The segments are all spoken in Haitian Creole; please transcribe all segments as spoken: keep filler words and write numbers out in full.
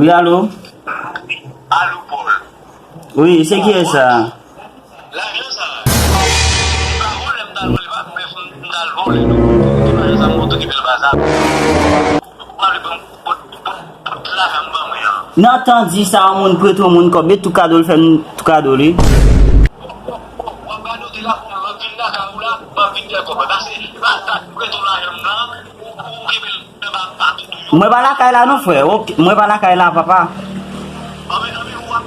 Wi, alo? Alo, Paul. Wi, se kiyès sa? Lajan sa, se pa vòlè m t al vòlè, pa pèsonn m t al vòlè, non. Tout lajan sa, m konn okipe l, pa sa. Ou pa vle pran pot, pot, pot lajan m ban mwen an. Nan tan di sa, yon moun prete yon moun kòb, e tou kado l fè m tou kado li. W ap radote la pou lòt vin lakay ou la, m ap vin fè kòb. Pase, e pa sa, prete w lajan m nan, ou, ou kenbe l anba, anba toutou yo. Mwen pa lakay la non, frè. Ok, mwen pa lakay la, papa. Anben, anben, ou ap,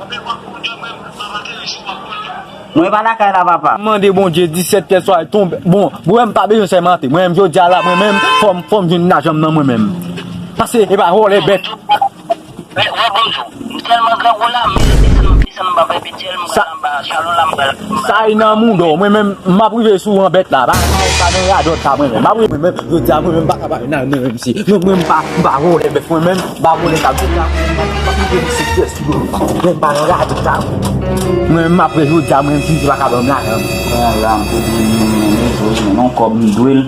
anben, w ap konn mwen, m ap ateri sou w ap konn. Mwen pa lakay la, papa. M mande Bondye disèt pyès swa tonbe. Bon, bon, m pa bezwen sèmante. Mwen menm, jodi a la, mwen menm, fò m, fò m jwenn lajan m nan mwen menm. Pase, e pa vòlè bèt. Wè, wè, bon, m tèlman grangou la, m desann, m desann anba Baby Tjèl, m pral anba Chalon la, m pral, m pral. Sa e nan mouda w, mwen menm, m ap rive sou w an bèt la, pa, pa, pa nan radòt sa mwen menm, m ap rive mwen menm, jodi a mwen menm, m pa ka pa nan, nan, menm si, mwen, mwen, m pa, m pa vòlè bèf, mwen menm, m pa vòlè sa, jodi a, m ap rive m se pyès kilo, mwen m pa nan radòt sa, mwen menm, m ap rive jodi a, mwen menm, si m pa ka ban m lajan. Mwen la, m te di, mwen, mwen, mwen, non, kòb m dwe l.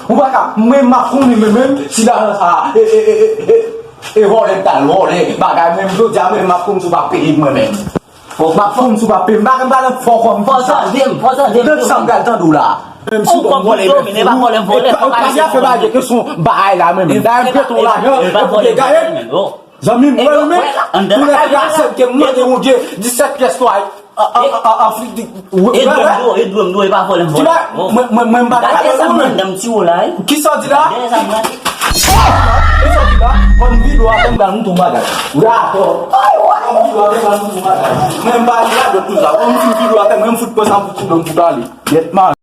Ou pa ka, mwen m ap konnen mwen menm, si lajan sa, e, e, e, e, e, e vòlè m t al vòlè, bagay mwen, jodi a mwen m ap konnen si w pa peye mwen menm. M ap konnen si w pa peye m, bagay m pa nan fò kòm. Fò tande m, fò tande m. Tande sa m pral tande w la. Menm si w bon vòlè, men e pa vòlè m vòlè, fò pa fè bagay kesyon bagay la menm. Dayè m prete w lajan, e pou te gaye. Zanmi m, mwen menm, pou lè trase m ke m mande Bondye disèt pyès swa. Afrik di. E dwe m dwe, e dwe m dwe, e pa vòlè m vòlè. Mwen, mwen, mwen, m pa gade sa m nan ti wo la, wi. Kisa w di la? Gade sa m nan. Kisa w di la? Fò m videyo atè m pral montre w bagay. Dakò. Fò m videyo atè m pral montre w bagay. Mwen, m pa li la, dòt tou sa. Fò m fin videyo atè, mwen, m fout pran sa m fout tou dòm pou pale. Yèt man.